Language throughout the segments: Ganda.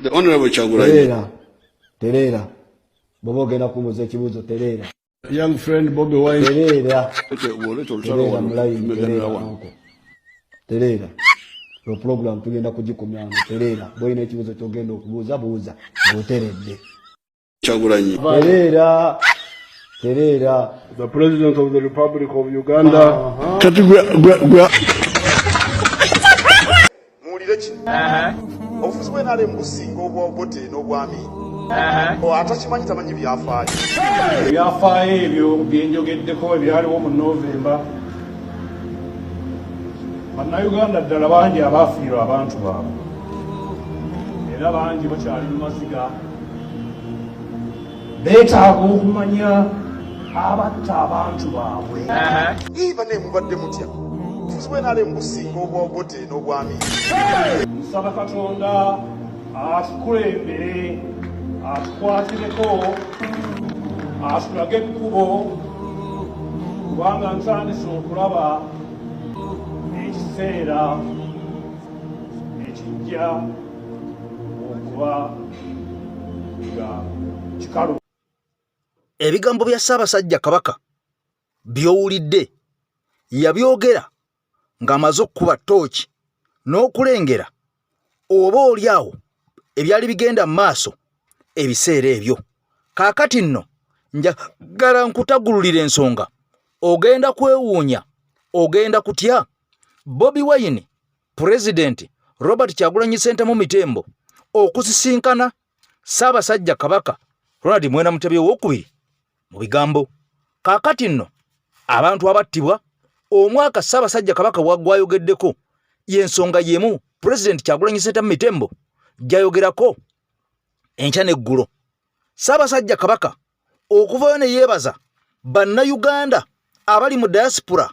The Honorable Kyagulanyi. Tereera, tereera. Bw'oba ogenda kumbuuza ekibuuzo, tereera. Young friend Bobi Wine. Tereera. Bw'oleeta olutalo Tereera wano, mulayini, tumeganira tereera wano. uncle. Tereera. Yo program tugenda kugikomya wano, tereera. Bw'olina ekibuuzo ky'ogenda okubuuza, buuza ng'oteredde. Kyagulanyi. Tereera. Tereera. The President of the Republic of Uganda. Kati gwe gwe gwe Muwulire kino, obufuzi bwa NRM businga obwa Obote n'obwami. Atakimanyi tamanyi byafaayo. Ebyafaayo ebyo byenjogeddeko ebyaliwo mu Novemba, Bannayuganda ddala bangi abaafiirwa abantu baabwe, era bangi bakyali mu maziga, beetaaga okumanya abatta abantu baabwe. Ii, bane, mubadde mutya? Obufuzi bwa NRM businga obwa Obote n'obwami. Nsaba Katonda atukulembere, atukwatireko, atulage ekkubo, kubanga ntandise okulaba ekiseera ekijja okuba nga kikalu. Ebigambo bya Ssaabasajja Kabaka by'owulidde yabyogera ng'amaze okukuba ttooki n'okulengera oba oli awo ebyali bigenda mu maaso ebiseera ebyo. Kaakati nno njagala nkutagululira ensonga, ogenda kwewuunya, ogenda kutya. Bobi Wine, Pulezidenti Robert Kyagulanyi Ssentamu Mitembo okusisinkana Ssaabasajja Kabaka Ronald Mwenda Mutebi owokubiri mu bigambo. Kaakati nno abantu abattibwa omwaka Ssaabasajja Kabaka wagwayogeddeko y'ensonga y'emu Pulezidenti Kyagulanyi Ssentamu Mitembo gy'ayogerako enkya n'eggulo. Ssaabasajja Kabaka okuvayo ne yeebaza Bannayuganda abali mu diaspora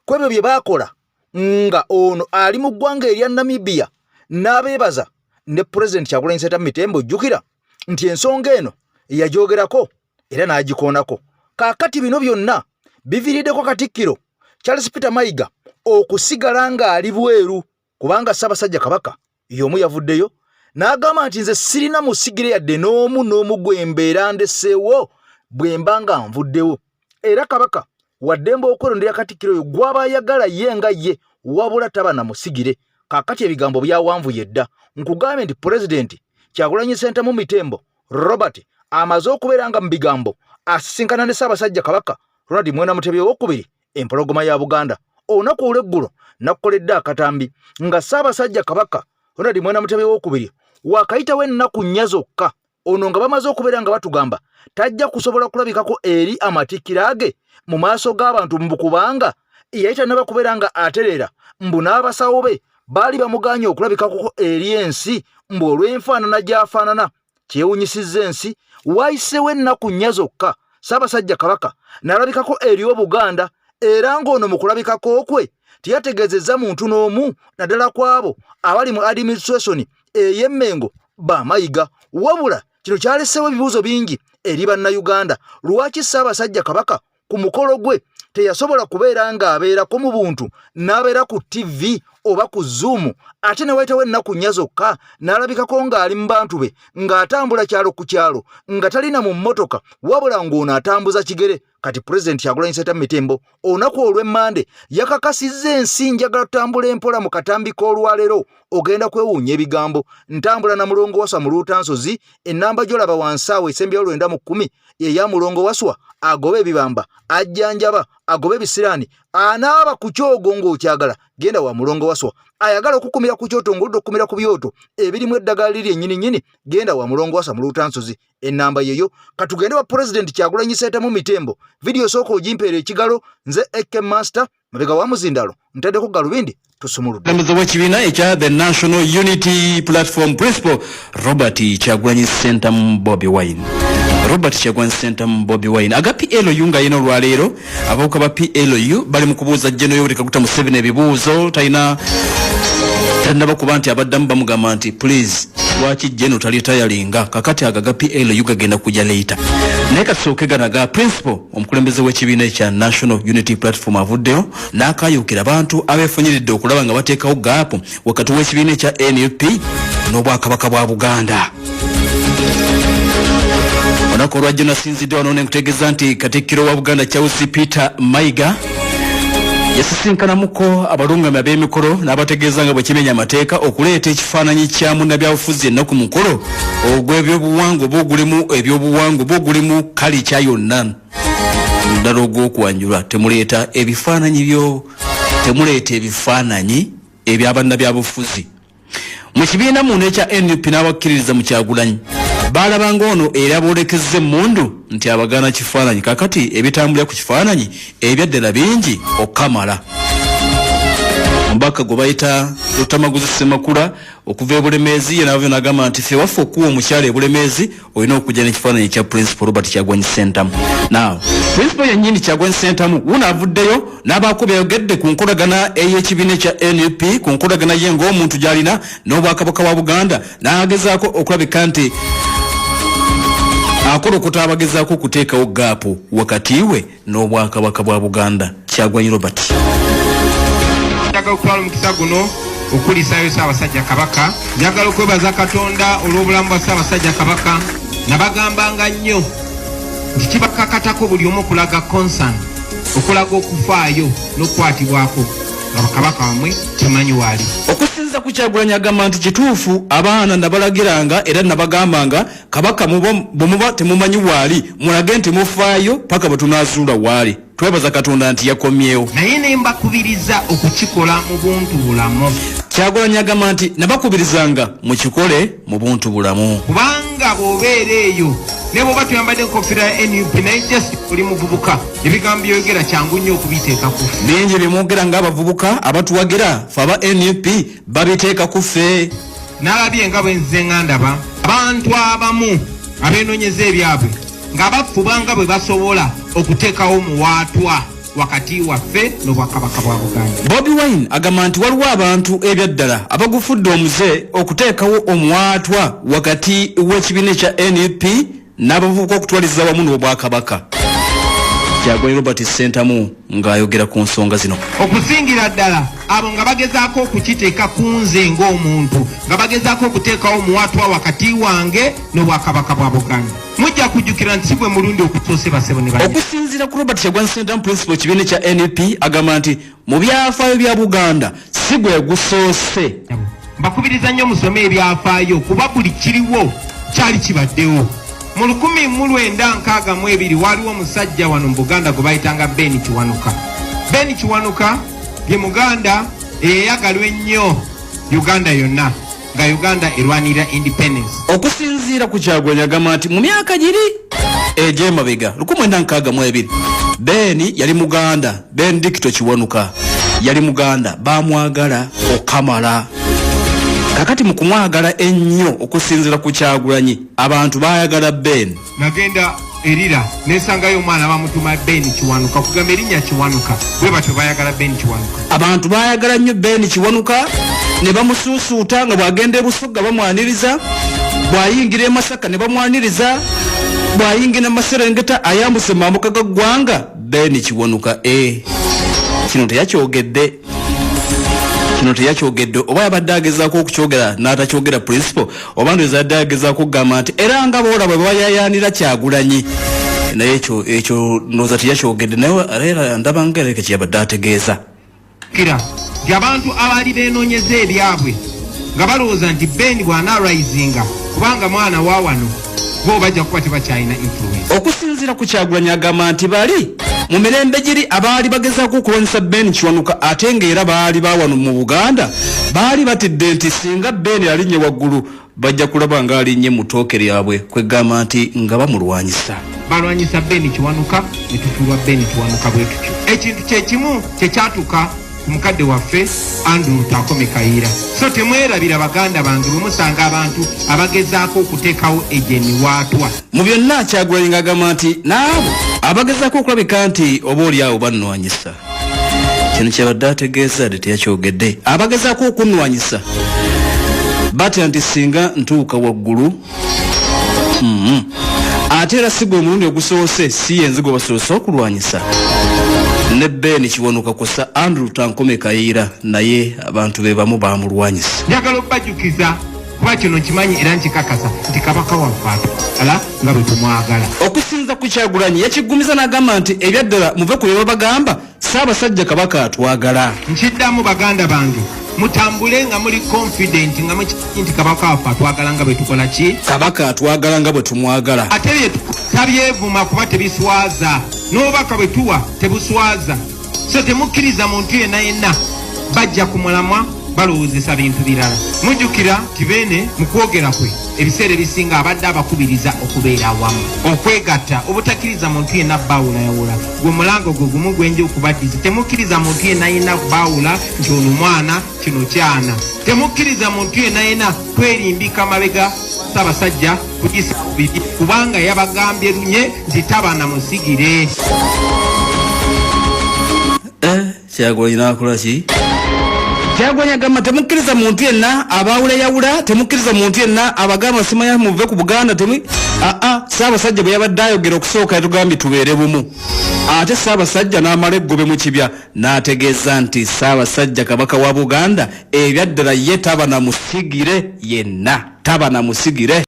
ku ebyo bye baakola nga ono ali mu ggwanga erya Namibia, n'abeebaza ne Pulezidenti Kyagulanyi Ssentamu Mitembo. Jjukira nti ensonga eno yagyogerako era n'agikoonako. Kaakati bino byonna biviiriddeko Katikkiro Charles Peter Mayiga okusigala ng'ali bweru, kubanga Ssaabasajja Kabaka y'omu yavuddeyo n'agamba nti nze sirina musigire yadde n'omu n'omu gwe mbeera ndeseewo bwe mba nga nvuddewo, era Kabaka waddembe okwerondera Katikkiro oyo gw'aba ayagala ye nga ye, wabula taba na musigire. Kaakati ebigambo byawanvuye dda. Nkugambye nti Pulezidenti Kyagulanyi Ssentamu Mitembo Robert amaze okubeera nga mu bigambo asisinkana ne Ssaabasajja Kabaka Ronald Mwenda Mutebi owokubiri, empologoma ya Buganda. Olunaku olw'eggulo nakukoledde akatambi nga Ssaabasajja Kabaka Ronald Mwenda Mutebi owokubiri wakayitawo ennaku 4 zokka, ono nga bamaze okubeera nga batugamba tajja kusobola kulabikako eri amatikkira ge mu maaso g'abantu, mbu kubanga yali tannaba kubeera nga atereera, mbu n'abasawo be baali bamugaanye okulabikako eri ensi, mbu olw'enfaanana gy'afaanana. Kyewunyisizza ensi, wayiseewo ennaku 4 zokka Ssaabasajja Kabaka n'alabikako eri Obuganda, era ng'ono mu kulabikako kwe teyategeezezza muntu n'omu, naddala ku abo abali mu administration ey'Emmengo Bamayiga. Wabula kino kyaleseewo ebibuuzo bingi eri Bannayuganda: lwaki Ssaabasajja Kabaka ku mukolo gwe teyasobola kubeera ng'abeerako mu buntu n'abeera ku TV oba ku Zoom, ate ne wayitawo ennaku 4 zokka n'alabikako ng'ali mu bantu be, ng'atambula kyalo ku kyalo, nga talina mu mmotoka, wabula ng'ono atambuza kigere? Kati Pulezidenti Kyagulanyi Ssentamu Mitembo olunaku olw'Emmande yakakasizza ensi. Njagala tutambula empola mu katambi k'olwaleero, ogenda kwewuunya ebigambo. Ntambula na Mulongo Waswa mu Luutansozi. Ennamba gy'olaba wansi awo esembyayo 910 eya Mulongo Waswa. Agoba ebibamba, ajjanjaba, agoba ebisiraani, anaaba ku kyogo. Ng'okyagala, genda wa Mulongo Waswa. Ayagala okukumira ku kyoto, ng'oludda okukumira ku byoto ebirimu eddagala liri ennyini nnyini, genda wa Mulongo Waswa mu Luutansozi. Ennamba yeyo. Katugende wa Pulezidenti Kyagulanyi Ssentamu Mitembo. Vidiyo sooka ogimpeera ekigalo. Nze Ak Master, mabega wa muzindalo ntaddeko galubindi, tusumuludde. Omukulembeze w'ekibiina ekya The National Unity Platform, Principal Robert Kyagulanyi Ssentamu Bobi Wine, Robert Kyagulanyi Ssentamu Bobi Wine, aga PLU ng'ayina olwaleero abavubuka ba PLU bali mu kubuuza General Yoweri Kaguta Museveni ebibuuzo. Talina Tannaba kuba nti abaddamu bamugamba nti please lwaki jeno talitayalinga. Kakati aga ga PLU gagenda kujja later, naye kasooke gano ga principal. Omukulembeze w'ekibiina ekya National Unity Platform avuddeyo n'akayukira abantu abeefunyiridde okulaba nga bateekawo gap wakati w'ekibiina ekya NUP n'Obwakabaka bwa Buganda. Olunaku olwajjo nasinzidde wano nenkutegeeza nti Katikkiro wa Buganda Charles Peter Mayiga yasisinkanamuko abalungami ab'emikolo n'abategeeza nga bwe kimenya amateeka okuleeta ekifaananyi kya munnabyabufuzi yenna ku mukolo ogw'ebyobuwangwa, oba ogulimu ebyobuwangwa oba ogulimu kalica yonna, ddala ogw'okwanjula. Temuleeta ebifaananyi byo, temuleeta ebifaananyi ebyabannabyabufuzi mu kibiina muno ekya NUP. N'abakkiririza mu Kyagulanyi balabanga ono era boolekeza emmundu nti abagaana kifaananyi. Kakati ebitambulira ku kifaananyi ebyaddala bingi okukamala. Omubaka gwe bayita Lutamaguzi Semakula okuva eBulemeezi ye navyo nagamba nti ffe waffe okuwa omukyala eBulemeezi olina okujja n'ekifaananyi ekya Principal Robert Kyagulanyi Sentamu. Now Principal yennyini Kyagulanyi Sentamu wuno avuddeyo n'abaako byayogedde ku nkolagana ey'ekibiina ekya NUP, ku nkolagana ye ng'omuntu gy'alina n'Obwakabaka bwa Buganda, n'agezaako okulabika nti akolokota abagezaako okuteekawo gap wakati we n'Obwakabaka bwa Buganda. Kyagulanyi Robert. Njagala okutwala omukisa guno okukulisaayo Ssaabasajja Kabaka. Njagala okwebaza Katonda olw'obulamu bwa Ssaabasajja Kabaka. Nabagambanga nnyo nti kibakakatako buli omu okulaga concern, okulaga okufaayo n'okukwatibwako nga Kabaka wamwe temanyi waali. Okusinziira ku Kyagulanyi, agamba nti kituufu abaana nabalagiranga era nabagambanga Kabaka bwe muba temumanyi waali, mulage nti mufaayo paka bwe tunaazuula waali. Twebaza Katonda nti yakomyewo. Naye ne mbakubiriza okukikola mu buntu bulamu. Kyagulanyi agamba nti nabakubirizanga mukikole mu buntu bulamu. Kubanga bw'obeera eyo ne bw'oba toyambadde enkofiira ya NUP, naye just oli muvubuka, ebigambo by'oyogera kyangu nnyo okubiteeka ku ffe. Bingi byemwogera ng'abavubuka abatuwagira fe aba NUP babiteeka ku ffe. Nalabye nga bwe nzize nga ndaba abantu abamu abeenoonyeza ebyabwe nga bafuba nga bwe basobola okuteekawo omuwaatwa wakati waffe n'Obwakabaka bwa Buganda. Bobi Wine agamba nti waliwo abantu ebyaddala abagufudde omuze okuteekawo omuwaatwa wakati w'ekibiina ekya NUP n'abavubuka okutwaliza wamu n'Obwakabaka. Kyagulanyi Robert Sentamu ng'ayogera ku nsonga zino. Okusingira ddala abo nga bagezaako okukiteeka ku nze ng'omuntu, nga bagezaako okuteekawo omuwaatwa wakati wange n'Obwakabaka bwa Buganda. Mujja kujjukira nti si gwe mulundi okusoose, basebo ne bannyabo. Okusinziira ku Robert Kyagulanyi Sentamu, principal ekibiina ekya NUP, agamba nti mu byafaayo bya Buganda si gwe gusoose. Mbakubiriza nnyo musome ebyafaayo, kuba buli kiriwo kyali kibaddewo. Mu 1962 waaliwo omusajja wano mu Buganda gwe bayitanga Ben Kiwanuka. Ben Kiwanuka ye Muganda eyayagalwa ennyo Uganda yonna nga Uganda erwanirira independence. Okusinziira ku Kyagulanyi, agamba nti mu myaka giri egy'emabega 1962 Ben yali Muganda. Benedicto Kiwanuka yali Muganda, bamwagala okamala. Kakati mu kumwagala ennyo, okusinziira ku Kyagulanyi, abantu bayagala Ben. Nagenda erira nesangayo omwana bamutuma Ben Kiwanuka, kugamba erinnya Kiwanuka, bwe batyo bayagala Ben Kiwanuka. Abantu bayagala nnyo Ben Kiwanuka ne bamusuusuuta nga bw'agenda e Busoga bamwaniriza, bw'ayingira e Masaka ne bamwaniriza, bw'ayingira Maserengeta ayambuse mambuka ga ggwanga. Ben Kiwanuka e kino teyakyogedde, kino teyakyogedde, oba yabadde agezaako okukyogera n'atakyogera principal, oba ndowooza yadde agezaako okugamba nti era nga boolaba bwe bayayaanira Kyagulanyi, naye ekyo ndowooza teyakyogedde, naye era ndaba nga ereka kyeyabadde ategeeza. Kira nti abantu abaali beenoonyeza ebyabwe nga balowooza nti Ben bw'anaarisinga, kubanga mwana wa wano, bo bajja kuba tebakyalina influence. Okusinziira ku Kyagulanyi, agamba nti bali mu mirembe giri abaali bagezaako okulwanyisa Ben Kiwanuka, ate ng'era baali bawano mu Buganda, baali batidde nti singa Ben alinnye waggulu bajja kulaba ng'alinnye mu ttooke lyabwe, kwegamba nti nga bamulwanyisa. Balwanyisa Ben Kiwanuka ne tufiirwa Ben Kiwanuka. Bwe tutyo ekintu kyekimu kyekyatuka ku mukadde waffe Andrew Lutaakome Kayiira. So temwerabira, baganda bange, bwe musanga abantu abagezaako okuteekawo egyo emiwaatwa. Mu byonna Kyagulanyi ng'agamba nti n'abo abagezaako okulabika nti oba oli awo bannwanyisa. Kino kyabadde ategeeza ade teyakyogedde. Abagezaako okunnwanyisa batya nti singa ntuuka waggulu. Ate era si gwe omulundi ogusoose, si ye nzigo basoose okulwanyisa. Ne Ben Kiwanuka kusa Andrew Tankome Kayiira naye abantu be bamu baamulwanyisa. Njagala obbajjukiza kuba kino nkimanyi era nkikakasa nti Kabaka waffe atwagala nga bwe tumwagala. Okusinza ku Kyagulanyi yakiggumiza n'agamba nti ebyaddala muve ku bye babagamba, Ssaabasajja Kabaka atwagala. Nkiddamu baganda bange, mutambule nga muli confident nga mukimanyi nti Kabaka waffe atwagala nga bwe tukola ki? Kabaka atwagala nga bwe tumwagala. Ate bye tabyevuma kuba tebiswaza, n'obubaka bwe tuwa tebuswaza. So temukkiriza muntu yenna yenna bajja ku mulamwa balowoozesa bintu birala. Mujjukira nti Beene mu kwogera kwe ebiseera ebisinga abadde abakubiriza okubeera awamu, okwegatta, obutakkiriza muntu yenna baawulayawula. Gwe mulango gwe gumu gwe nja okubaddiza. Temukkiriza muntu yenna yenna baawula nti ono mwana, kino kyana. Temukkiriza muntu yenna yenna kwerimbika mabega Ssaabasajja kugisa bibye, kubanga yabagambye lunye nti taba na musigire. Kyagulanyi n'akola ki? Kyagulanyi agamba temukkiriza muntu yenna abaawulayawula, temukkiriza muntu yenna abagamba simanya muve ku Buganda temu aa. Ssaabasajja bwe yabadde ayogera okusooka yatugambye tubeere bumu, ate Ssaabasajja n'amala eggobe mu kibya n'ategeeza nti Ssaabasajja Kabaka wa Buganda ebyaddala ye taba na musigire yenna, taba na musigire.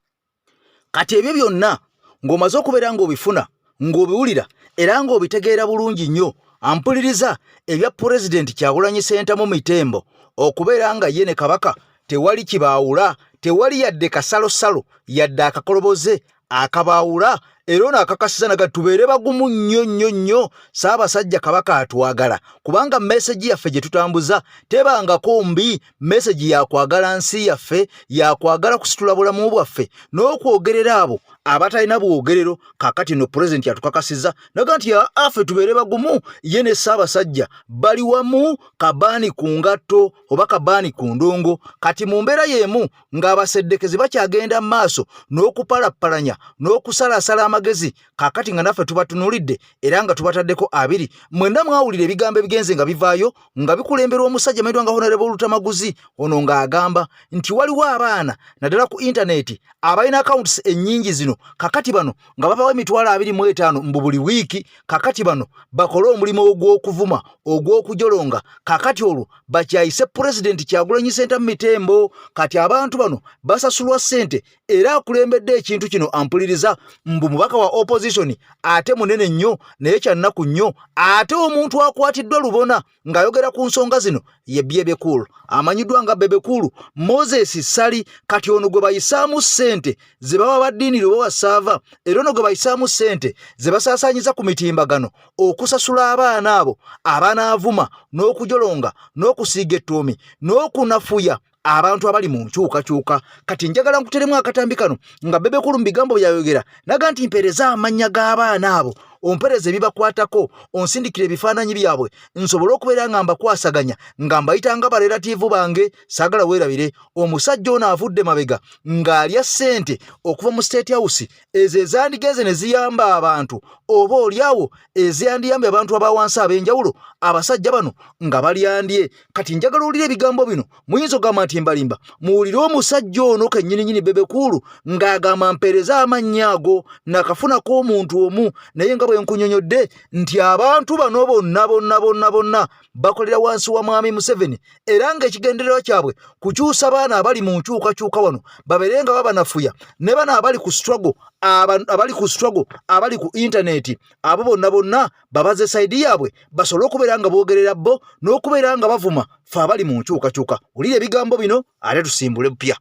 Kati ebyo byonna ng'omaze okubeera ng'obifuna, ng'obiwulira era ng'obitegeera bulungi nnyo, ampuliriza, ebya Pulezidenti Kyagulanyi Ssentamu Mitembo okubeera nga ye ne Kabaka tewali kibaawula, tewali yadde kasalosalo yadde akakoloboze akabaawula, era ono akakasiza naga tubeere bagumu nnyo nnyo nnyo. Ssaabasajja Kabaka atwagala, kubanga mesegi yaffe gye tutambuza tebangako mbi, mesegi yakwagala nsi yaffe, yakwagala kusitula bulamu bwaffe n'okwogerera abo abatalina bwogerero. Kakati no pulezidenti atukakasiza naga nti affe tubeere bagumu, ye ne Ssaabasajja bali wamu, kabaani ku ngatto oba kabaani ku ndongo. Kati mu mbeera y'emu ng'abaseddekezi bakyagenda mu maaso n'okupalappalanya n'okusalasala amagezi, kaakati nga naffe tubatunulidde era nga tubataddeko abiri. Mwenna mwawulira ebigambo ebigenze nga bivaayo nga bikulemberwa omusajja amanyiddwa nga Honorable Lutamaguzi, ono ng'agamba nti waliwo abaana naddala ku intaneti abalina accounts ennyingi zino, kakati bano nga babawa 25,000 mbu buli wiiki, kakati bano bakole omulimu ogw'okuvuma, ogw'okujolonga, kakati olwo bakyayise Pulezidenti Kyagulanyi Ssentamu Mitembo. Kati abantu bano basasulwa ssente, era akulembedde ekintu kino ampuliriza mbu mubaka wa opposition ate munene nnyo, naye kyannaku nnyo. Ate omuntu akwatiddwa lubona ng'ayogera ku nsonga zino ye Bebe Cool, amanyiddwa nga Bebe Cool Moses Ssali. Kati ono gwe bayisaamu ssente ze baba baddiinire oba wasaava, era ono gwe bayisaamu ssente ze basaasaanyiza ku mitimbagano okusasula abaana abo abanaavuma n'okujolonga n'okusiiga ettuumi n'okunafuya abantu abali mu nkyukakyuka. Kati njagala nkuteremu akatambi kano nga Bebe Cool mu bigambo byayogera naga nti mpeereza amannya g'abaana abo, ompeereza ebibakwatako, onsindikira ebifaananyi byabwe nsobole okubeera nga mbakwasaganya nga mbayita nga barelatiivu bange. Saagala weerabire omusajja ono avudde mabega ng'alya ssente okuva mu State House, ezo ezandigenze ne ziyamba abantu oba oliawo eziyandiyambye abantu aba wansi ab'enjawulo, abasajja bano nga balyandye. Kati njagala owulire ebigambo bino, muyinza okugamba nti mbalimba. Muwulire omusajja ono kennyininyini Bebe Cool ng'agamba mpeereza amannya ago nakafunako omuntu omu, naye nga bwe nkunyonyodde nti abantu bano bonna bonna bonna bonna bakolera wansi wa Mwami Museveni, era ng'ekigendererwa kyabwe kukyusa baana abali mu nkyukakyuka wano babeere nga babanafuya, ne bano abali ku struggle, abali ku struggle, abali ku intaneti, abo bonna bonna babaze sayidi yaabwe basobole okubeera nga boogerera bo n'okubeera nga bavuma fe abali mu nkyukakyuka. Wulira ebigambo bino ate tusimbule bupya.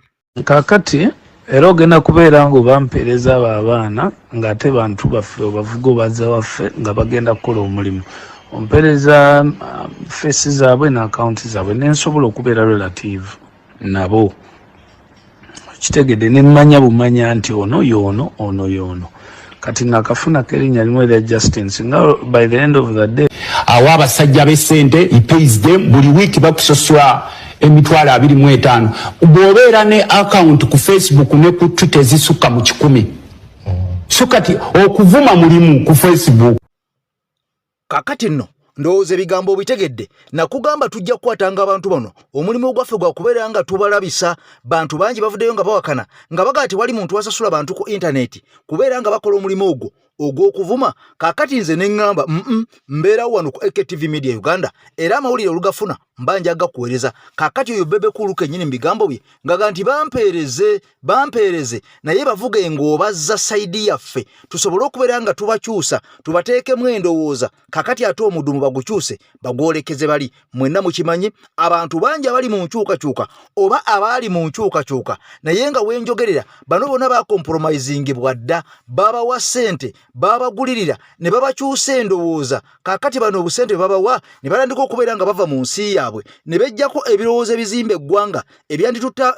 Kaakati era ogenda kubeera ng'obampeereza abo abaana ng'ate bantu baffe obavuga obazza waffe nga bagenda kukola omulimu, ompeereza face zaabwe ne akawunti zaabwe nensobola okubeera relative nabo, kitegedde, nemmanya bumanya nti ono y'ono, ono y'ono. Kati nakafunako erinnya limu erya Justin, singa by the end of the day Awa abasajja b'essente, he pays them buli wiiki, bakusasula 25,000 bw'obeera ne account ku Facebook ne ku Twitter ezisukka mu 100. So kati okuvuma mulimu ku Facebook. Kakati nno Ndowooza ebigambo obitegedde. Nakugamba tujja kukwatanga abantu bano, omulimu ogwaffe gwa kubeera nga tubalabisa. Bantu bangi bavuddeyo nga bawakana nga bagamba tewali muntu asasula bantu ku intaneti kubeera nga bakola omulimu ogwo ogw'okuvuma. Kaakati nze ne ŋŋamba mbeerawo wano ku AKTV Media Uganda, era amawulire olugafuna mba njaga kuweereza. Kaakati oyo Bebe Cool kennyini mu bigambo bye ngaga nti bampeereze, bampeereze, naye bavuge ng'obazza sayidi yaffe tusobole okubeera nga tubakyusa, tubateekemu endowooza. Kakati ate omudumu bagukyuse bagwolekeze bali. Mwenna mukimanyi abantu bangi abali mu nkyukakyuka oba abaali mu nkyukakyuka, naye nga wenjogerera bano bonna bakompromizingibwa dda, babawa ssente, babagulirira ne babakyusa endowooza. Kakati bano obusente bwe babawa ne batandika okubeera nga bava mu nsi yaabwe ne bejjako ebirowoozo ebizimba eggwanga ebyanditutta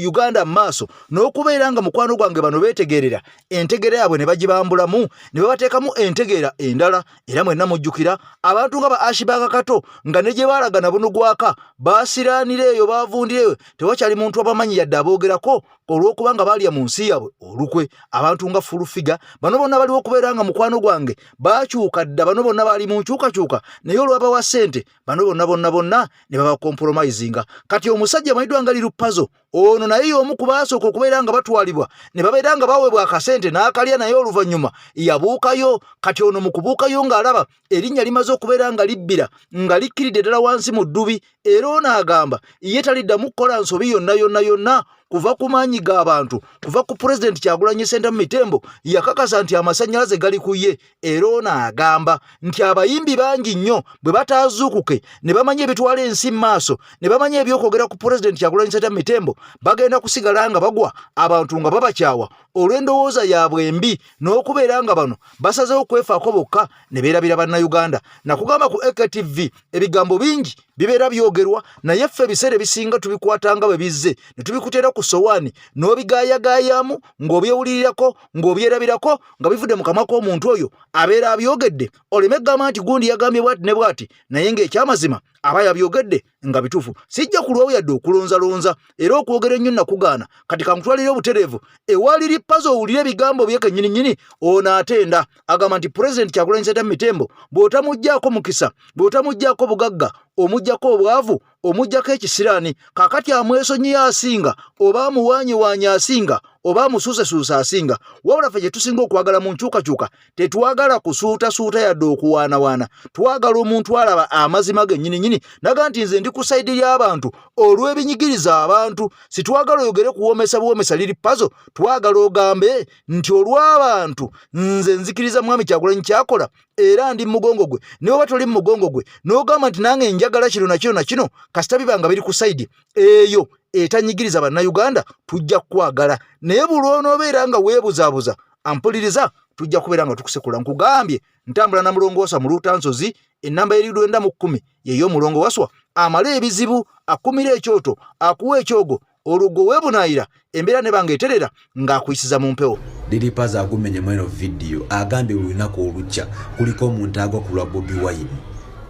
Uganda mu maaso, n'okubeera nga mukwano gwange bano beetegerera entegeera yaabwe ne bagibambulamu ne babateekamu entegeera endala. Era mwenna mujjukira abantu nga ba Ashibaka Kato nga ne gye baalaga na bunugwaka baasiraanira eyo, baavundira eyo, tewakyali muntu abamanyi yadde aboogerako olw'okuba nga baalya mu nsi yaabwe olukwe. Abantu nga Full Figure bano bonna baliwo okubeera nga mukwano gwange baakyuka dda, bano bonna baali mu nkyukakyuka, naye olwabawa ssente bano bonna bonna bonna ne babakompromisinga. Kati omusajja amanyiddwa nga Lil Pazo ono naye y'omu ku baasooka okubeera nga batwalibwa ne babeera nga baweebwa akasente n'akalya, naye oluvannyuma yabuukayo. Kati ono mu kubuukayo ng'alaba erinnya limaze okubeera nga libbira nga likkiridde ddala wansi mu ddubi, era ono agamba ye taliddamu kukola nsobi yonna yonna yonna kuva ku maanyi g'abantu, kuva ku Pulezidenti Kyagulanyi Ssentamu Mitembo. Yakakasa nti amasannyalaze gali ku ye, era ono agamba nti abayimbi bangi nnyo bwe bataazuukuke ne bamanya ebitwala ensi mu maaso ne bamanya ebyokwogera ku Pulezidenti Kyagulanyi Ssentamu Mitembo, bagenda kusigala nga bagwa abantu nga babakyawa olw'endowooza yaabwe embi n'okubeera nga bano basazeewo kwefaako bokka ne beerabira Bannayuganda. Nakugamba ku AKTV ebigambo bingi bibeera byogerwa, naye ffe ebiseera ebisinga tubikwata nga bwe bizze ne tubikuteera ku sowaani n'obigaayagaayaamu ng'obyewulirirako ng'obyerabirako nga bivudde mu kamwa k'omuntu oyo abeera abyogedde, oleme kugamba nti gundi yagambye bw'ati ne bw'ati, naye ng'ekyamazima aba yabyogedde nga bituufu. Sijja kulwawo yadde okulonzalonza era okwogera ennyo nakugaana. Kati kankutwalire obutereevu ewali Lipazo owulire ebigambo bye kennyininyini. Ono atenda agamba nti Pulezidenti Kyagulanyi Ssentamu Mitembo bw'otamuggyako mukisa, bw'otamuggyako bugagga, omuggyako obwavu, omuggyako ekisiraani. Kaakati amwesonyiye asinga, oba amuwaanyewaanye asinga, oba amusuusesuuse asinga. Wabula ffe kye tusinga okwagala mu nkyukakyuka, tetwagala kusuutasuuta yadde okuwaanawaana, twagala omuntu alaba amazima gennyininyini naga nti nze ndi ku sayidi y'abantu olw'ebinyigiriza abantu. Sitwagala oyogere kuwoomesa buwoomesa Lil Pazo, twagala ogambe nti olw'abantu nze nzikiriza Mwami Kyagulanyi kyakola era ndi mugongo gwe. Naye oba toli mugongo gwe n'ogamba nti nange njagala kino na kino na kino, kasita biba nga biri ku sayidi eyo etanyigiriza Bannayuganda, tujja kukwagala. Naye buli onoobeera nga weebuzaabuza ampuliriza, tujja kubeera nga tukusekula. Nkugambye ntambula na Mulongo Waswa mu Luutansozi, ennamba eri 90 mu yeyo Mulongo Waswa amala ebizibu, akumira ekyoto, akuwa ekyogo, olwo gwe weebunaayira embeera ne banga eterera ng'akuyisiza mu mpewo. Lil Pazo agumenye mweno vidiyo, agambye buli lunaku olukya kuliko omuntu agwa ku lwa Bobi Wine.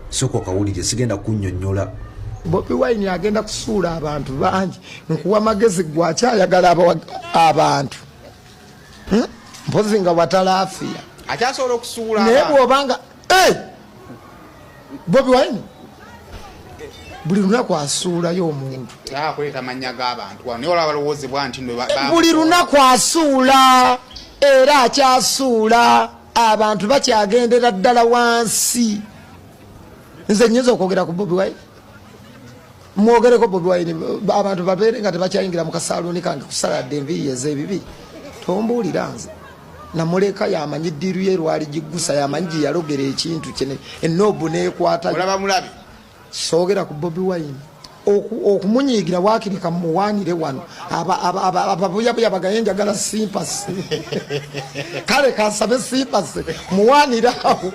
Sooka okawulire, sigenda kunnyonnyola. Bobi Wine agenda kusuula abantu bangi. Nkuwa magezi, gwakyayagala abantu, Mpozi nga watalaafiya akyasobola okusuula. Naye bw'obanga Bobi Wine buli lunaku asuulayo omuntu. Kuleeta mannya g'abantu wano, naye olaba balowoozebwa nti no buli lunaku asuula era akyasuula abantu, bakyagendera ddala wansi. Nze nyinza okwogera ku Bobi Wine, mwogereko Bobi Wine, abantu babeere nga tebakyayingira mu kasaaluuni kange kusala dde enviiri ez'ebibi. Tombuulira nze namuleka, yamanyi ddiiru ye lwali giggusa, yamanyi gye yalogera ekintu kye enoobu neekwata. Olaba mulabe. Soogera ku Bobi Wine. Okumunyiigira waakiri kamuwaanire wano ababuyabuya bagaye njagala sympathy. Kale kansabe sympathy, muwaanire awo,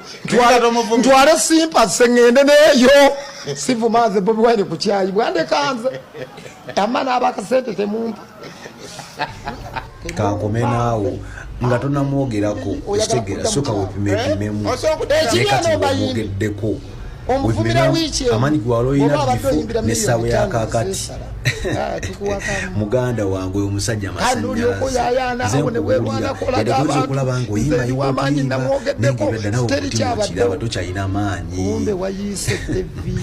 ntwale sympathy ŋŋende neeyo. Sivuma nze Bobi Wine ku kyayi bwandeka nze ama n'abakasente temumpa. Kankome naawo nga tonamwogerako, ekitegeera soka wepimepimemu, naye kati ng'omwogeddeko. Omuvumira wiiki emu, Amaanyi gwewali oba olina abadde bifo oyimbira n'essaawa miliyoni ya ttaano kaakati. zeesala. Ah, tukuwakamu. Muganda wange, oyo omusajja Kandi olyoka amasannyalaze. oyayaana Nze awo ne nkubuulira, weerwanako yadde olaga oyinza abantu okulaba ng'oyimba nze ndi yimba w'amaanyi okuyimba, naye namwogeddeko ng'ebedda nawe teri omutima okiraba kyabaddewo tokyalina maanyi. Kumbe wayiise tevi.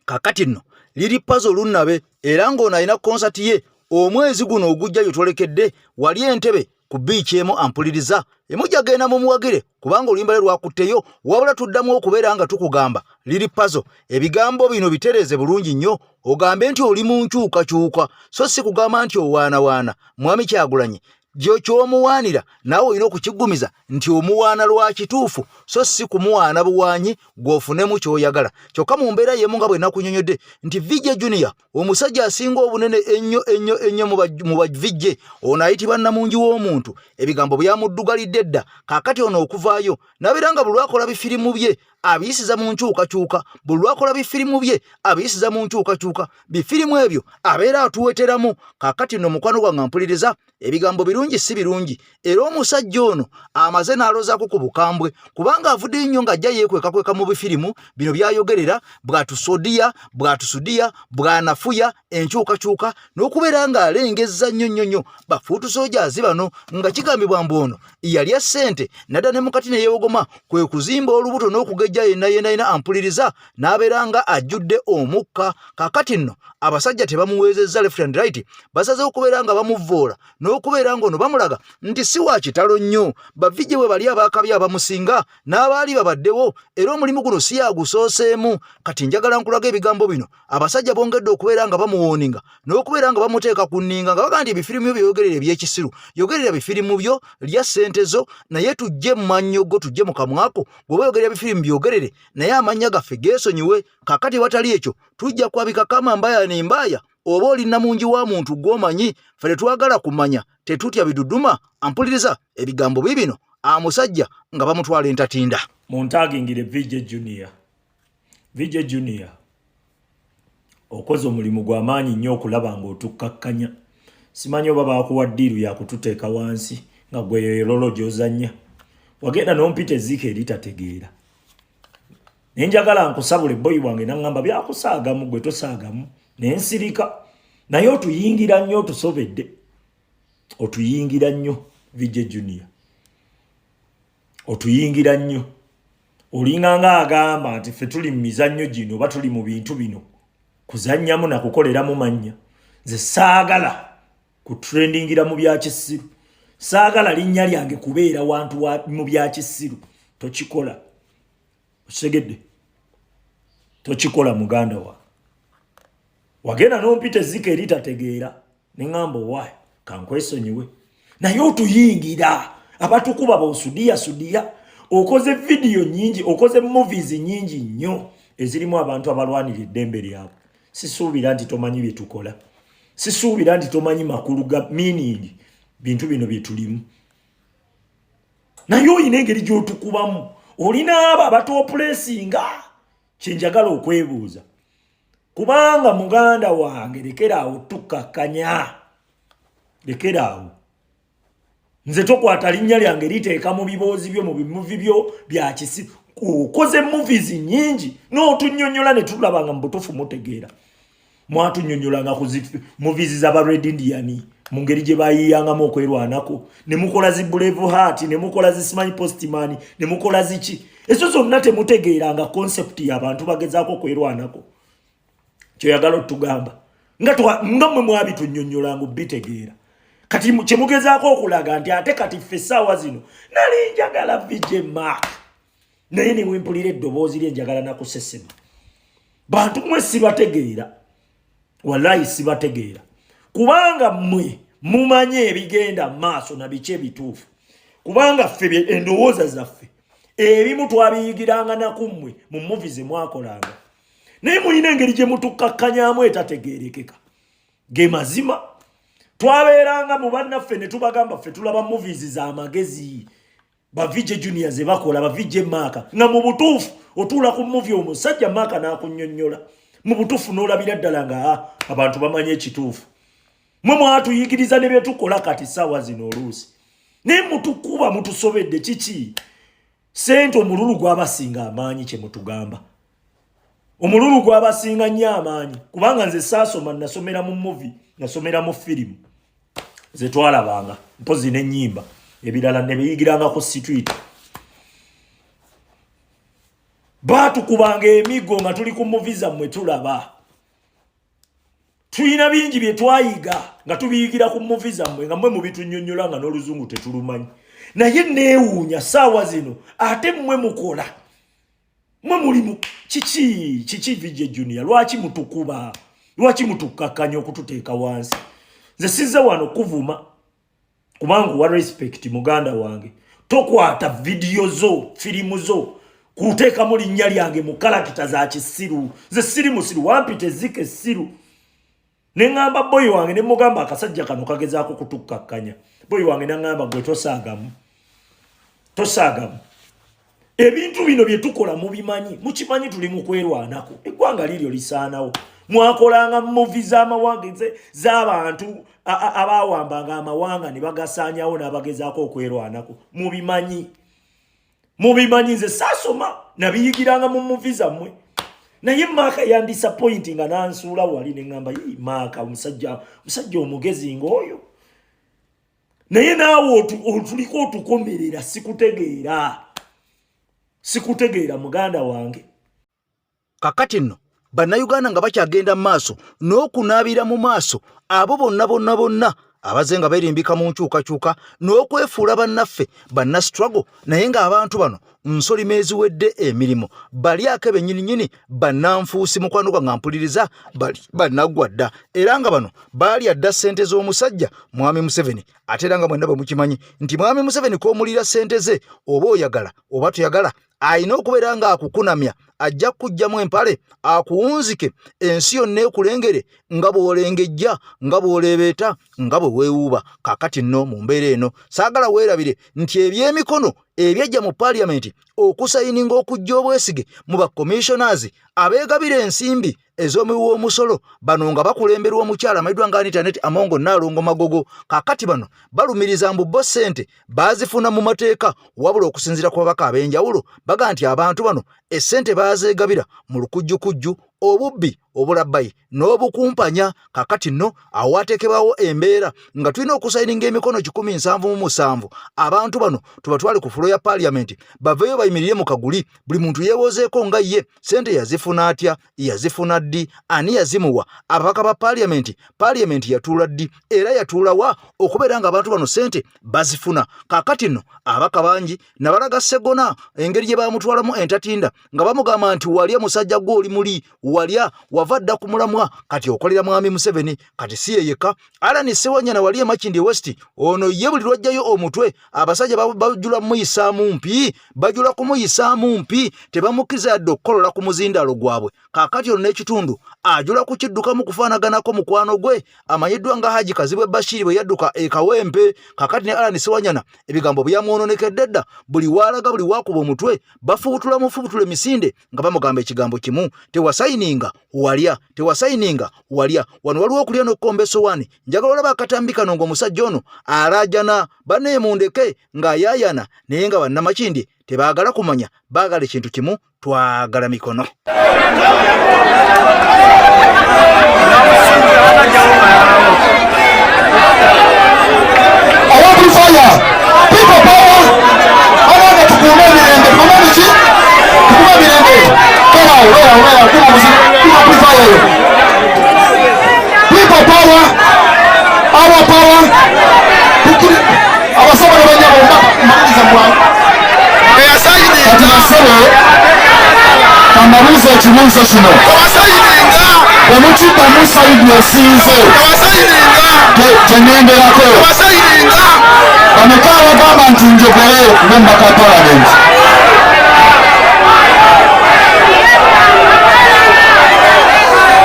Kakati nno liri pazo olunnabe era ng'ono alina konsati ye omwezi guno ogujja gye wali Entebe ku bbiici emu. Ampuliriza, emujja genda mumuwagire kubanga oluyimba lwe lwakutteyo. Wabula tuddamu okubeera nga tukugamba, liri pazo, ebigambo bino bitereeze bulungi nnyo, ogambe nti oli mu nkyukakyuka, so si kugamba nti owaanawaana mwami Kyagulanyi. Gyo ky'omuwaanira naawe olina okukiggumiza nti omuwaana lwa kituufu, so si kumuwaana buwaanyi gw'ofunemu ky'oyagala. Kyokka mu mbeera y'emu, nga bwe nakunyonyodde nti VJ Junior, omusajja asinga obunene ennyo ennyo ennyo mu ba VJ, ono ayitibwa namungi w'omuntu, ebigambo byamuddugalidde dda. Kaakati ono okuvaayo nabeera nga buli lwakola bifirimu bye abiyisiza mu nkyukakyuka, buli lwakola bifirimu bye abiyisiza mu nkyukakyuka, bifirimu ebyo abeera atuweteramu. Kaakati nno mukwano gwange mpuliriza, ebigambo birungi si birungi, era omusajja ono amaze n'alozaako ku bukambwe kubanga avuddeyo nnyo ng'ajja yeekwekakweka mu bifirimu bino by'ayogerera bw'atusodiya, bw'atusudiya, bw'anafuya enkyukakyuka n'okubeera ng'alengezza nnyo nnyo nnyo ba foot soldiers bano, nga kigambibwa mbu ono yalya ssente nadda ne mukati ne yeewogoma kwe kuzimba olubuto n'okugejja yenna yenna yenna. Ampuliriza, n'abeera nga ajjudde omukka. Kaakati nno abasajja tebamuweezezza left and right, basazeewo okubeera nga bamuvvoola n'okubeera ng'ono bamulaga nti si wa kitalo nnyo. Ba VJ bwe bali abakabi abamusinga n'abaali babaddewo, era omulimu guno si yagusooseemu. Kati njagala nkulaga ebigambo bino abasajja bongedde okubeera nga bamuwooninga n'okubeera nga bamuteeka ku nninga, nga bagaa nti ebifirimu byo byogerera ebyekisiru, yogerera bifirimu byo, lya ssente zo, naye tujje mu mannyo go, tujje mu kamwako. Bw'oba oyogerera bifirimu byogerere, naye amannya gaffe geesonyiwe. Kaakati watali ekyo tujja kwabika kama mbaya ni mbaya. Oba oli namungi wa muntu gw'omanyi, ffe tetwagala kumanya, tetutya biduduma. Ampuliriza, ebigambo biibino amusajja nga bamutwala entatinda. Muntagingire VJ Junior. VJ Junior, okoze omulimu gw'amaanyi nnyo okulaba ng'otukkakkanya. Simanyi oba baakuwa deal yakututeeka wansi nga gwe role gy'ozannya. Wagenda n'ompita ezziika eritategeera, naye njagala nkusabula ebboyi wange naŋŋamba byakusaagamu, gwe tosaagamu, naye nsirika. Naye otuyingira nnyo, otusobedde, otuyingira nnyo. VJ Junior, otuyingira nnyo, olinga nga agamba nti ffe tuli mu mizannyo gino oba tuli mu bintu bino kuzannyamu nakukoleramu mannya. Nze saagala kutrendingira mu byakisiru, saagala linnya lyange kubeera wantu mu byakisiru. Tokikola, okitegedde? Tokikola, muganda wa. Wagenda n'ompita ezzika eritategeera, neŋŋamba owaayi kankwesonyiwe, naye otuyingira abatukuba bosudiya sudiya. Okoze vidiyo nyingi, okoze movies nyingi nnyo ezirimu abantu abalwanira eddembe lyabwe. Sisuubira nti tomanyi bye tukola, sisuubira nti tomanyi makulu ga meaning bintu bino bye tulimu, naye oyina engeri gy'otukubamu, olina abo abatopulesinga. Kyenjagala okwebuuza, kubanga muganda wange, lekeraawo tukkakkanya, lekeraawo. Nze tokwata linnya lyange liteeka mu biboozi byo, mu bi movie byo bya kisi. Okoze movies nyingi n'otunnyonnyola ne tulaba nga mu butuufu mutegeera. Mwatunyonyolanga ku movies z'aba Red Indian mu ngeri gye bayiyangamu okwerwanako, ne mukola zi Brave Heart, ne mukola zi simanyi Postman, ne mukola ziki ezo zonna. Temutegeeranga concept y'abantu bagezaako okwerwanako. Kyoyagala otugamba nga mmwe mwabitunyonyolanga obitegeera, kati kyemugezaako okulaga nti ate kati ffe essaawa zino. Nali njagala VJ Mark, naye newempulira eddoboozi lye njagala nakusesema. Bantu mmwe sibategeera, wallayi sibategeera, kubanga mmwe mumanye ebigenda maaso na biki ebituufu, kubanga ffe endowooza zaffe ebimu twabiyigiranga nakummwe mu movie ze mwakolanga, naye mulina engeri gye mutukakkanyamu etategeerekeka. Ge mazima, twabeeranga mu bannaffe ne tubagamba ffe tulaba movies z'amagezi ba VJ Junior ze bakola, ba VJ Maaka, nga mu butuufu otuula ku movie omusajja Maaka n'akunnyonnyola mu butuufu n'olabira ddala nga abantu bamanyi ekituufu. Mwe mwatuyigiriza ne byetukola kati saawa zino oluusi, naye mutukuba, mutusobedde. Kiki? Sente, omululu gwabasinga amaanyi. Kye mutugamba. Omululu gwabasinga nnyo amaanyi, kubanga nze saasoma, nasomera mu movie, nasomera mu firimu ze twalabanga, mpozi n'ennyimba, ebirala ne biyigiranga ku street. Baatukubanga emiggo nga tuli ku movie zammwe tulaba. Tulina bingi bye twayiga nga tubiyigira ku movie zammwe, nga mmwe mubitunnyonnyola nga n'oluzungu tetulumanyi. Naye neewuunya ssaawa zino ate mmwe mukola, mwe mulimu kiki? Kiki VJ Junior, lwaki mutukuba? Lwaki mutukkakkanya okututeeka wansi? Nze sizze wano kuvuma, kubanga wa respect muganda wange. Tokwata vidiyo zo, firimu zo, kuteekamu linnya lyange mu character za kisiru. Nze siri musiru, wampita ezzika essiru. Ne ŋŋamba boyi wange, ne mugamba akasajja kano kagezaako kutukkakkanya. Boyi wange naŋŋamba, gwe tosaagamu, tosaagamu. Ebintu bino bye tukola mubimanyi, mukimanyi tuli mu kwerwanako. Eggwanga liryo lisaanawo. Mwakolanga movie z'amawanga z'abantu abawambanga amawanga ne bagasaanyawo n'abagezaako okwerwanako. Mubimanyi, mubimanyi. Nze saasoma, nabiyigiranga mu movie zammwe. Naye Maaka yandisappointi nga nansuula wali, ne ŋŋamba, yi Maaka, omusajja, musajja omugezi ng'oyo, naye naawe otuliko otukomerera. Sikutegeera, sikutegeera muganda wange. Kakati nno Bannayuganda nga bakyagenda mu maaso n'okunaabira mu maaso abo bonna bonna bonna abaze nga berimbika mu nkyukakyuka n'okwefuula bannaffe banna struggle, naye ng'abantu bano nsolima eziwedde emirimu balyako bennyininyini bannanfuusi. Mukwano gwa nga mpuliriza, bali bannaggwa dda, era nga bano baalya dda ssente z'omusajja Mwami Museveni. Ate era nga mwenna bwe mukimanyi nti Mwami Museveni k'omulira ssente ze, oba oyagala oba toyagala, alina okubeera ng'akukunamya, ajja kukuggyamu empale akuwunzike ensi yonna ekulengere nga bw'olengejja, nga bw'oleebeeta, nga bwe weewuuba. Kaakati nno mu mbeera eno saagala weerabire nti ebyemikono ebyajja mu paaliyamenti okusayininga okuggya obwesige mu ba commissioners abeegabira ensimbi ez'omuwi w'omusolo, bano nga bakulemberwa omukyala amanyiddwa nga Anita Annet Amongo Nnaalongo Magogo. Kaakati bano balumiriza mbu bo ssente baazifuna mu mateeka, wabula okusinziira ku babaka ab'enjawulo baga nti abantu bano essente baazeegabira mu lukujjukujju, obubbi, obulabbayi n'obukumpanya. Kakati nno awo wateekebwawo embeera nga tulina okusayininga emikono 177, abantu bano tubatwale ku floor ya paaliyamenti, baveeyo bayimirire mu kaguli, buli muntu yeewozeeko nga ye sente yazifuna atya, yazifuna ddi, ani yazimuwa, ababaka ba paaliyamenti, paaliyamenti yatuula ddi era yatuula wa okubeera nga abantu bano sente bazifuna. Kaakati nno ababaka bangi nabalaga Segona engeri gye bamutwalamu entatinda nga bamugamba nti walya musajja gwe, oli muli walya, wava dda ku mulamwa, kati okolera Mwami Museveni. Kati si ye yekka, Allan Ssewanyana wali e Makindye West, ono ye buli lwajjayo omutwe abasajja bajula kumuyisaamu mpi, bajula kumuyisaamu mpi, tebamukkiriza yadde okukolola ku muzindaalo gwabwe. Kaakati ono n'ekitundu ajula kukiddukamu kufaanaganako mukwano gwe amanyiddwa nga Haji Kazibwe Bashiri bwe yadduka e Kawempe. Kaakati ne Allan Ssewanyana ebigambo byamwononekedde dda, buli waalaga, buli waakuba omutwe bafuutula mufubutula emisinde nga bamugamba ekigambo kimu, tewasayininga walya, tewasayininga walya. Wano waliwo okulya n'okukomba essowaani. Njagala olaba akatambi kano ng'omusajja ono alaajana, baneemundeke, ng'ayaayana, naye nga Bannamakindye tebaagala kumanya, baagala ekintu kimu, twagala mikono. Amplifier, people power, abaana tukuume emirembe, tukuume biki? Tukuume emirembe. Beerawo, beerawo, beerawo, kuma muzi, kuma amplifier eyo. People power, our power, tukiri, abasabo ne banyabo mmaliriza mwangu. Kati basebo, kambabuuza ekibuuzo kino. Bwe mukiddamu side esinze gye ŋŋenderako. Bameka abagamba nti njogere ng'omubaka wa palamenti?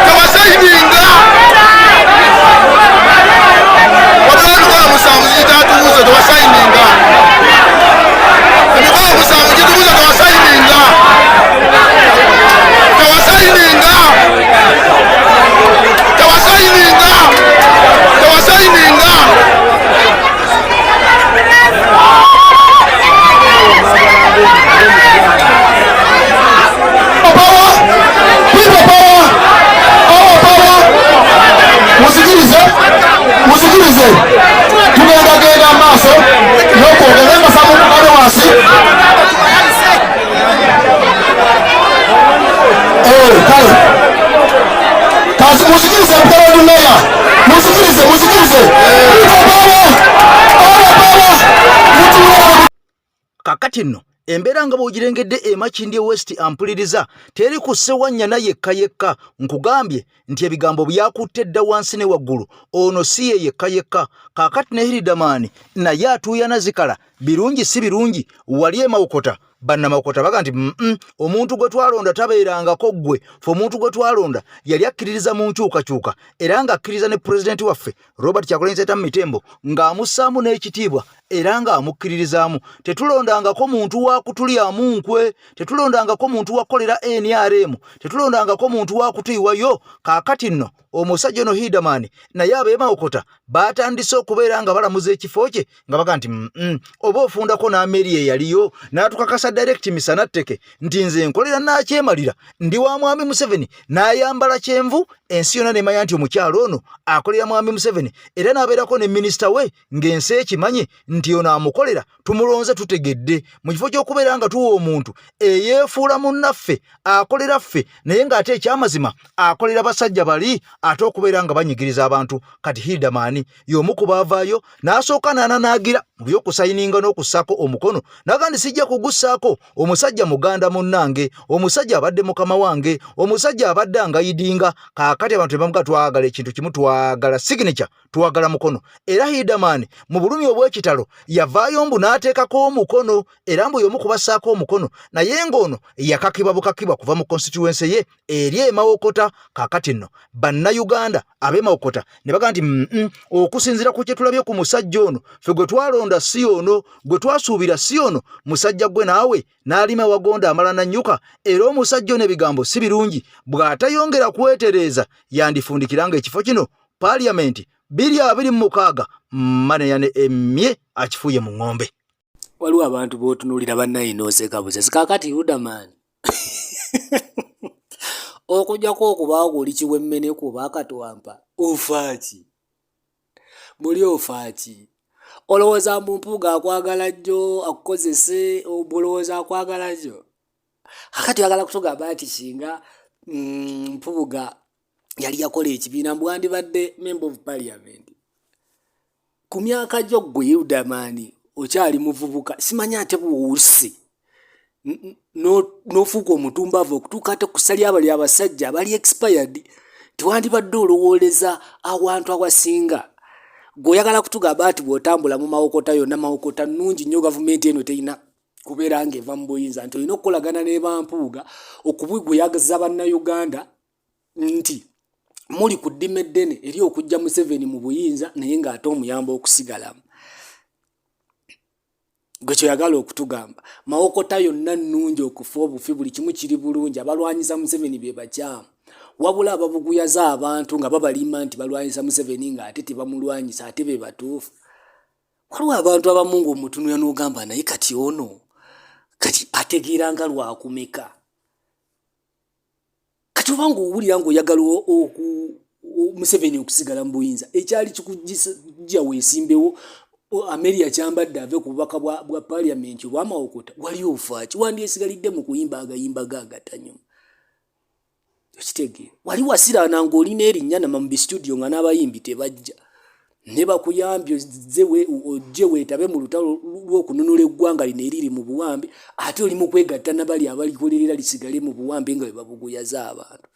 Tewasayininga, wabula emikono 7 gitatubuuza tewasayininga, emikono 7 gitubuuza tewasayininga, tewasayininga, tewasayininga, tewasayininga. Kaakati nno embeera nga bw'ogirengedde e Makindye West ampuliriza teri ku Ssewanyana yekka yekka. Nkugambye nti ebigambo byakutte dda wansi ne waggulu, ono si ye yekka yekka. Kaakati ne Hiridamaani naye atuuyana zikala, birungi si birungi, wali e Mawokota bannamawokota baga nti mm omuntu gwe twalonda tabeerangako ggwe. Fe omuntu gwe twalonda yali akkiririza mu nkyukakyuka era ng'akkiriza ne pulezidenti waffe Robert Kyagulanyi Ssentamu Mitembo ng'amussaamu n'ekitiibwa era ng'amukkiririzaamu. Tetulondangako muntu wa kutulyamu nkwe, tetulondangako muntu wa kukolera NRM, tetulondangako muntu wa kutuyiwayo. Kaakati nno omusajja ono Hidaman naye ab'e Mawokota baatandise okubeera nga balamuza ekifo kye nga baga nti oba ofundako n'Ameri eyaliyo n'atukakasa direct misana tteke nti nze nkolera n'akyemalira ndi wa mwami Museveni, n'ayambala kyenvu ensi yonna nemanya nti omukyalo ono akolera mwami Museveni, era n'abeerako ne minisita we ng'ensi ekimanyi nti ono amukolera, tumulonze tutegedde. Mu kifo ky'okubeera nga tuwa omuntu eyeefuula munnaffe akolera ffe, naye ng'ate ekyamazima akolera basajja bali ate okubeera nga banyigiriza abantu. Kati Hildamani y'omu ku baavaayo n'asooka n'ananaagira mu by'okusayininga n'okussaako omukono, n'agamba nti sijja kugussaako, omusajja muganda munnange, omusajja abadde mukama wange, omusajja abadde angayidinga. Kaakati abantu tebamuga, twagala ekintu kimu, twagala signature, twagala mukono. Era Hidaman mu bulumi obw'ekitalo yavaayo mbu n'ateekako omukono, era mbu y'omu kubassaako omukono, naye ng'ono yakakibwa bukakibwa kuva mu constituency ye eri e Mawokota. Kaakati nno bannayuganda ab'e Mawokota ne bagamba nti okusinziira ku kye tulabye ku musajja ono, ffe gwe twalonda si ono, gwe twasuubira si ono. Musajja gwe naawe n'alima wagonda amala nannyuka. Era omusajja ono ebigambo si birungi, bw'atayongera kwetereeza yandifundikira ng'ekifo kino paaliyamenti 2026 maneyane emye akifuuye mu ŋŋombe. Waliwo abantu b'otunuulira bannaye n'oseka busesi. Kaakati Rudaman, okujjako okubaawo oli kiwemmeneku oba akatwampa, ofaaki muli ofaaki? Olowooza mbu Mpuuga akwagala nnyo akukozese? Olowooza akwagala nnyo? Kakati oyagala kutugamba nti singa Mpuuga yali yakola ekibiina, mbu wandibadde member of parliament ku myaka gyo? Ggwe Hildaman okyali muvubuka, simanyi ate bwowusse n'ofuuka omutumbavu okutuuka ate ku ssali abali abasajja abali expired, tiwandibadde olowooleza awantu awasinga. Gwe oyagala kutugamba nti bw'otambula mu Mawokota yonna, Mawokota nnungi nnyo, gavumenti eno terina kubeera ng'eva mu buyinza, nti olina okukolagana ne bampuuga okubuguyagaza bannayuganda nti muli ku ddima eddene eri okujja Museveni mu buyinza, naye ng'ate omuyamba okusigalamu? Gwe kyoyagala okutugamba, Mawokota yonna nnungi okufa obufi, buli kimu kiri bulungi, abalwanyisa Museveni be bakyamu, wabula ababuguyaza abantu nga babalima nti balwanyisa Museveni ng'ate tebamulwanyisa, ate be batuufu? Waliwo abantu abamu ng'omutunula n'ogamba, naye kati ono kati ategeera nga lwakumeka? Kati oba ng'owulira ng'oyagala Museveni okusigala mu buyinza, ekyali kikujja weesimbewo Amelia Kyambadde ave ku bubaka bwa paliamenti obwamawokota, wali ofaaki? Wandyesigalidde mu kuyimba agayimba ga agatanyuma, okitegeera? Wali wasiraana ng'olina erinnya nama mu bisitudiyo nga n'abayimbi tebajja ne bakuyambye, ojje weetabe mu lutalo lw'okununula eggwanga lino eriri mu buwambe, ate oli mu kwegatta nabali abalikolerera lisigale mu buwambe nga bwe babuguyaza abantu.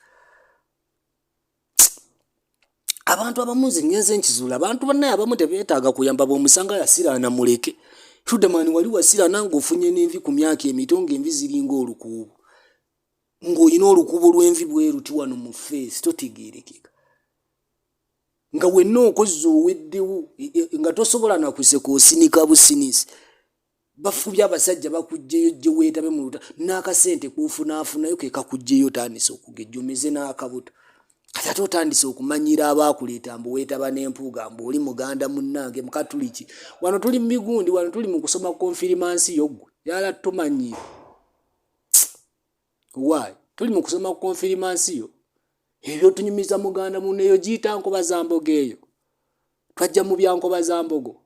Abantu abamu nze ngenze nkizuula, abantu bannaye abamu tebeetaaga kuyamba. Bw'omusanga yasiraana, muleke. Tudamani, wali wasiraana ng'ofunye n'envi ku myaka emito, ng'envi ziringa olukuubo, ng'olina olukuubo lw'envi bweruti wano mu face, totegeerekeka, nga wenna okozza oweddewo, nga tosobola nakuseka, osinika businisi. Bafubye abasajja bakugjeyo jje weetabe mu luta, n'akasente kufunaafunayo ke kakugjeyo, otandise okugejja, omeze n'akabuto. Kati ate otandise okumanyira abaakuleeta mbu weetaba n'empuuga, mbu oli muganda munnange mukatuliki. Wano tuli mu migundi, wano tuli mu kusoma konfirimansiyo. Ggwe yala tumanyire why tuli mu kusoma konfirimansiyo ebyo tunyumiza muganda muno. Eyo giyita nkoba za mbogo, eyo twajja mu byankoba za mbogo.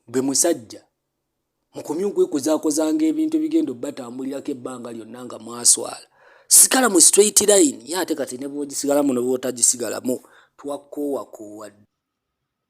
Gwe musajja mukomye okwekuzakozanga ebintu ebigenda obbatambulirako ebbanga lyonna nga mwaswala. Sigala mu straight line ye, ate kati ne bwogisigalamu ne bwotagisigalamu, twakoowakoowa.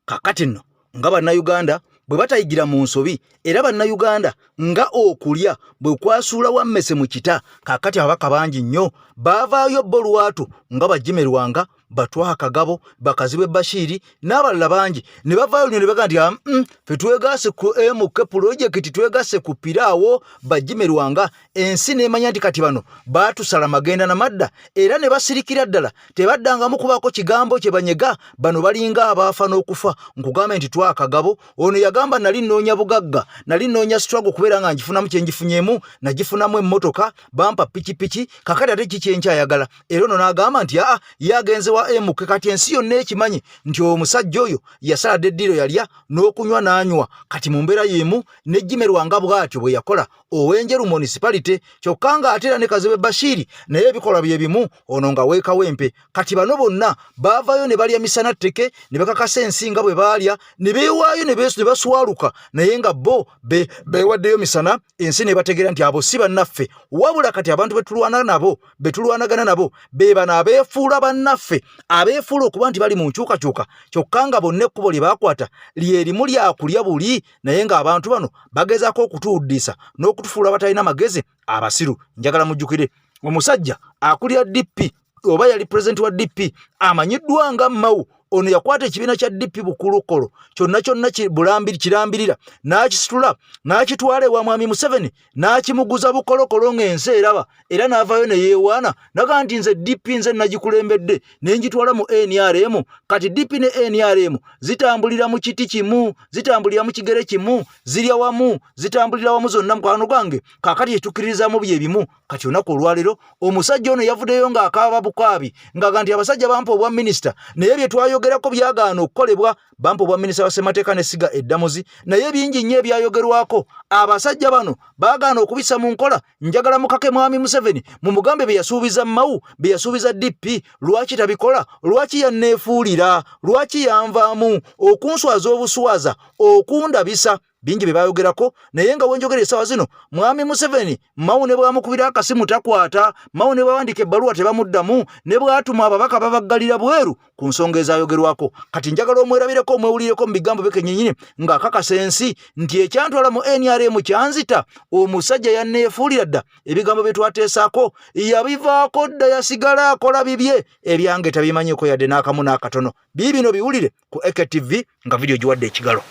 Kakati nno nga bannayuganda. bwe batayigira mu nsobi era Bannayuganda nga okulya bwe kwasuula wammese mu kita. Kaakati ababaka bangi nnyo baavaayo bo lwatu nga bajimerwanga Batwaha Kagabo, Bakazibwe Bashiri n'abalala bangi ne bavaayo ne bagamba nti ffe twegasse ku MK pulojekiti, twegasse ku piraawo bajimerwanga. Ensi n'emanya nti kati bano baatusala magenda na madda, era ne basirikira ddala, tebaddangamu kubaako kigambo kye banyega. Bano balinga abaafa n'okufa. Nkugambe nti Twakagabo ono yagamba, nali nnoonya bugagga, nali nnoonya struggle kubeera nga ngifunamu kye ngifunyeemu, nagifunamu emmotoka, bampa pikipiki, kakati ate ki kyenkyayagala? Era ono n'agamba nti aa, ye agenze wa MK. Kati ensi yonna ekimanyi nti omusajja oyo yasala dda eddiiro, yalya n'okunywa n'anywa. Kati mu mbeera y'emu nejjimerwanga bw'atyo bwe yakola ow'Enjeru Municipality, kyokka ng'ate era ne Kazibwe Bashiri naye ebikolwa bye bimu, ono nga weekawempe. Kati bano bonna baavayo ne balya misana tteke ne bakakasa ensi nga bwe baalya ne beewaayo ne baswaluka, naye nga bo beewaddeyo misana, ensi ne bategeera nti abo si bannaffe. Wabula kati abantu betulwana nabo, betulwanagana nabo, be bano abeefuula bannaffe, abeefuula okuba nti bali mu nkyukakyuka, kyokka nga bonna ekkubo lye baakwata lye limu lyakulya buli, naye ng'abantu bano bagezaako okutuwuddisa n'okutufuula batalina magezi, abasiru. Njagala mujjukire omusajja akulira DP oba yali pulezidenti wa DP amanyiddwa nga Mao. Ono yakwata ekibiina kya DP bukulukolo kyonna kyonna kirambirira, n'akisitula n'akitwala ewa Mwami Museveni, n'akimuguza bukolokolo ng'ensi eraba, era n'avaayo ne yeewaana naga nti nze DP nze nagikulembedde ne ngitwala mu NRM. Kati DP ne NRM zitambulira mu kiti kimu, zitambulira mu kigere kimu, zirya wamu, zitambulira wamu zonna, mukwano gwange. Kaakati etukkiririzaamu bye bimu. Kati olunaku olwaleero omusajja ono yavuddeyo ng'akaaba bukaabi ng'aga nti abasajja bampa obwa minisita, naye bye twayogerako byagaana okukolebwa. Bampa obwa minisita wa ssemateeka n'essiga eddamuzi, naye bingi nnyo ebyayogerwako abasajja bano baagaana okubissa mu nkola. Njagala mukake Mwami Museveni, mumugambe bye yasuubiza Mao, bye yasuubiza DP, lwaki tabikola? Lwaki yanneefuulira? Lwaki yanvaamu okunswaza obuswaza, okundabisa bingi bye bayogerako? Naye nga wenjogera essaawa zino, Mwami Museveni Mao ne bwamukubira akasimu takwata, Mao ne bwawandika ebbaluwa tebamuddamu, ne bwatuma ababaka babaggalira bweru ku nsonga ezayogerwako. Kati njagala omwerabireko, omwewulireko mu bigambo bye kennyini ng'akakasa ensi nti ekyantwala mu NRM kyanzita, omusajja yanneefuulira dda, ebigambo bye twateesaako yabivaako dda, yasigala akola bibye, ebyange tabimanyiiko yadde n'akamu n'akatono. Biibino biwulire ku AKTV nga vidiyo giwadde ekigalo.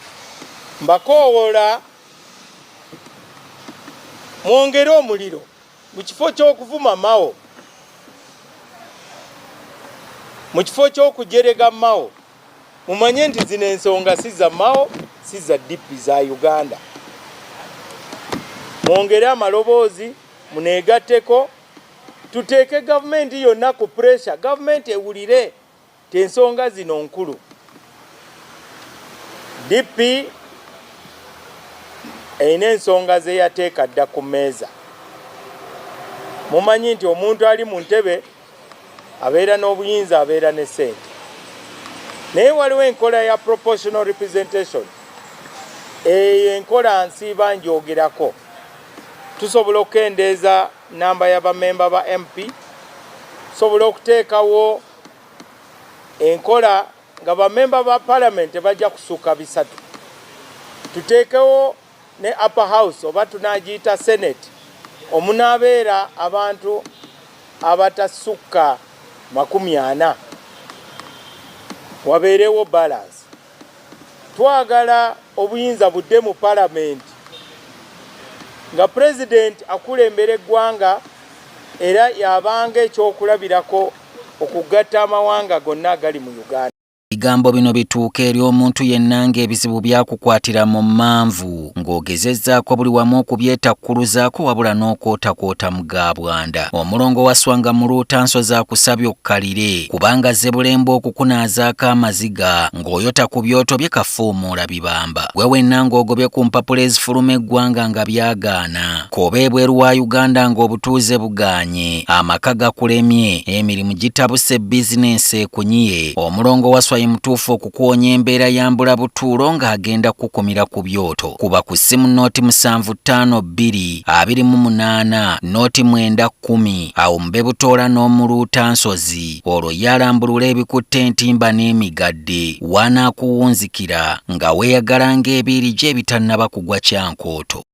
Mbakoowoola mwongere omuliro mu kifo ky'okuvuma Mao, mu kifo ky'okujerega Mao. Mumanye nti zino ensonga si za Mao, si za DP, za Uganda. Mwongere amaloboozi, muneegatteko, tuteeke gavumenti yonna ku pressure, gavumenti ewulire nti ensonga zino nkulu. DP erina ensonga ze yateeka dda ku mmeeza. Mumanyi nti omuntu ali mu ntebe abeera n'obuyinza, abeera ne ssente, naye waliwo enkola ya proportional representation. Eyo enkola nsiiba njogerako, tusobola okukendeeza namba ya bamemba ba MP, tusobola okuteekawo enkola nga bamemba ba parliament tebajja kusukka 3, tuteekewo ne upper house oba tunagiyita senate omunaabeera abantu abatasukka 40, wabeerewo balance. Twagala obuyinza budde mu palamenti nga pulezidenti akulembera eggwanga era yabanga ekyokulabirako okugatta amawanga gonna agali mu Uganda. Ebigambo bino bituuka eri omuntu yenna ng'ebizibu byakukwatira mu mmanvu, ng'ogezezzaako buli wamu okubyetakkuluzaako wabula n'okwotakwota mu ga bwanda. Omulongo waswanga muluuta nsozi akusabye okkalire kubanga zebulemba okukunaazaako amaziga ng'oyota ku byoto bye kafuumuula bibamba. Gwe wenna ng'ogobye ku mpapula ezifuluma eggwanga nga byagaana, k'oba ebweru wa Uganda ng'obutuuze bugaanye, amaka gakulemye, emirimu gitabuse, bizinensi ekunyiye, omulongo waswa. Waswa ye mutuufu okukuwonya embeera ya mbulabutuulo ng'agenda kukukumira ku byoto. Kuba ku ssimu nooti 752 28 nooti 9 10 awo mube butoola n'omuluuta nsozi olwo ye alambulula ebikutte entimba n'emigadde w'anaakuwunzikira nga weeyagala ng'ebiiri gye ebitannaba kugwa kyankooto.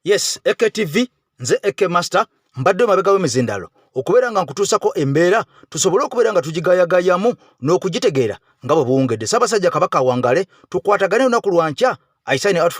Yes, AKTV, nze AK Master mbadde mabega w'emizindalo okubeera nga nkutuusako embeera tusobole okubeera nga tugigayagayamu n'okugitegeera nga bwe buwungedde. Ssaabasajja Kabaka awangale, tukwatagane olunaku lwa nkya. I sign out.